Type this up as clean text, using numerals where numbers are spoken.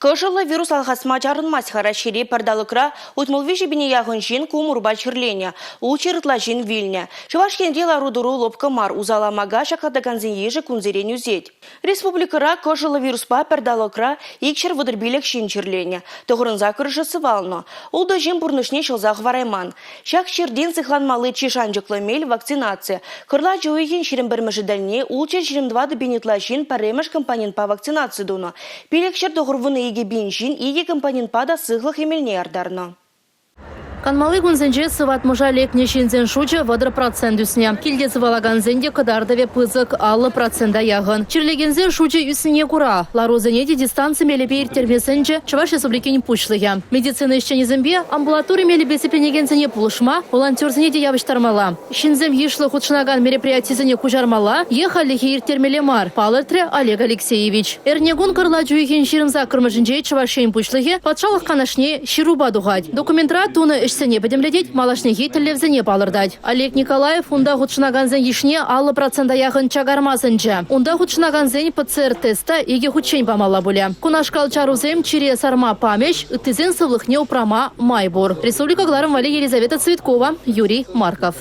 Кӑшӑллӑ вирус алхасма чарӑнмасть-ха Раҫҫейре пӗр талӑкра 63 пине яхӑн ҫын ку мурпа чирленӗ, ултҫӗр ытла ҫын вилнӗ. Чӑваш Енре лару-тӑру лӑпкӑ мар, усал амака ҫаклатакансен йышӗ кунсерен ӳсет. Республикӑра кӑшӑллӑ вируспа пӗр талӑкра 235 ҫын чирленӗ, тӑхӑрӑн-саккӑрӑшӗ сывалнӑ. Ултӑ ҫын пурнӑҫне ҫӑлса хӑварайман. Ҫак чиртен сыхланмалли чи шанчӑклӑ мел – вакцинаци. Кӑрлач уйӑхӗн 21-мӗшӗ тӗлне 624 пин ытла ҫын пӗрремӗш компонентпа вакцинаци тунӑ. 592 пин ҫын икӗ компонентпа та сыхлӑх эмелне яртарнӑ. Канмалли кунсенче сыватмӑша лекнӗ ҫынсен шучӗ 30 процент ӳснӗ. Килте сывалакансен те кӑтартӑвӗ пысӑк, 50 процента яхӑн. Чирлекенсен шучӗ ӳснине кура ларусене те дистанци мелӗпе ирттерме сӗнчӗ Чӑваш Республикин Пуҫлӑхӗ. Медицина ӗҫченӗсемпе амбулатори мелӗпе сипленекенсене пулӑшма волонтерсене те явӑҫтармалла. Ҫынсем йышлӑ хутшӑнакан мероприятисене куҫармалла е хальлӗхе ирттермелле мар, палӑртрӗ Олег Алексеевич. Эрнекун кӑрлач уйӑхӗн 28-мӗшӗнче Чӑваш Ен Пуҫлӑхӗ Патшалӑх Канашне ҫырупа тухать. Документра тунӑ ӗҫсене пӗтӗмлетет, малашнехи тӗллевсене палӑртать. Олег Николаев унта хутшӑнакансен йышне 50 процента яхӑн чакарма сӗнчӗ. Унта хутшӑнакансен ПЦР-теста икӗ хутчен памалла пулӗ. Кунашкал чарусем чире сарма памӗҫ, ыттисен сывлӑхне упрама май пур. Республика кӑларӑм валли Елизавета Цветкова, Юрий Марков.